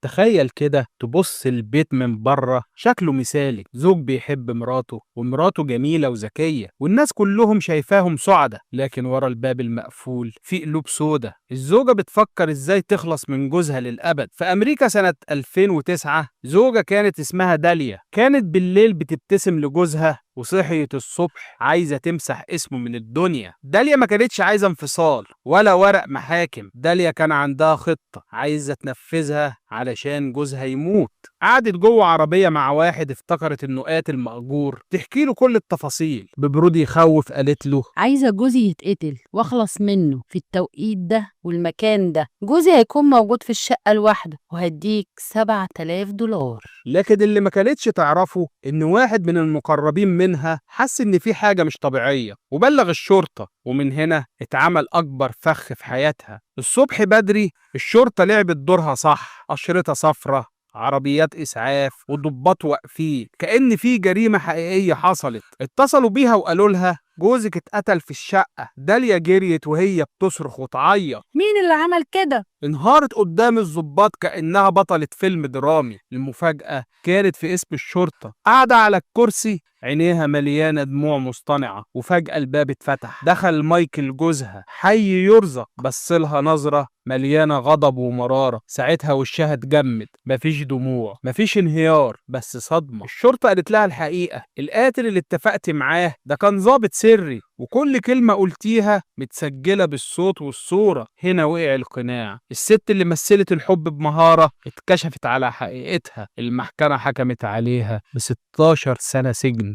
تخيل كده تبص البيت من بره شكله مثالي، زوج بيحب مراته ومراته جميلة وذكية والناس كلهم شايفاهم سعدة، لكن ورا الباب المقفول في قلوب سودة. الزوجة بتفكر ازاي تخلص من جوزها للأبد. في أمريكا سنة 2009 زوجة كانت اسمها داليا، كانت بالليل بتبتسم لجوزها وصحيت الصبح عايزة تمسح اسمه من الدنيا. داليا ما كانتش عايزة انفصال ولا ورق محاكم، داليا كان عندها خطة عايزة تنفذها علشان جوزها يموت. قعدت جوه عربية مع واحد افتكرت انه قاتل مأجور، تحكي له كل التفاصيل ببرود يخوف. قالت له عايزة جوزي يتقتل واخلص منه في التوقيت ده والمكان ده. جوزي هيكون موجود في الشقة لوحده وهديك 7000 دولار. لكن اللي ما كانتش تعرفه ان واحد من المقربين منها حس ان في حاجة مش طبيعية وبلغ الشرطة، ومن هنا اتعمل اكبر فخ في حياتها. الصبح بدري الشرطة لعبت دورها صح، أشرطة صفرة، عربيات إسعاف، وضباط واقفين كأن في جريمة حقيقية حصلت. اتصلوا بيها وقالوا لها جوزك اتقتل في الشقة. داليا جريت وهي بتصرخ وتعيط. مين اللي عمل كده؟ انهارت قدام الضباط كأنها بطلة فيلم درامي. المفاجأة كانت في اسم الشرطة، قاعدة على الكرسي عينيها مليانة دموع مصطنعة، وفجأة الباب اتفتح. دخل مايكل جوزها حي يرزق، بصلها نظرة مليانة غضب ومرارة. ساعتها وشها اتجمد، مفيش دموع، مفيش انهيار، بس صدمة. الشرطة قالت لها الحقيقة، القاتل اللي اتفقت معاه ده كان ضابط سري، وكل كلمة قلتيها متسجلة بالصوت والصورة. هنا وقع القناع. الست اللي مثلت الحب بمهارة اتكشفت على حقيقتها. المحكمة حكمت عليها ب 16 سنة سجن.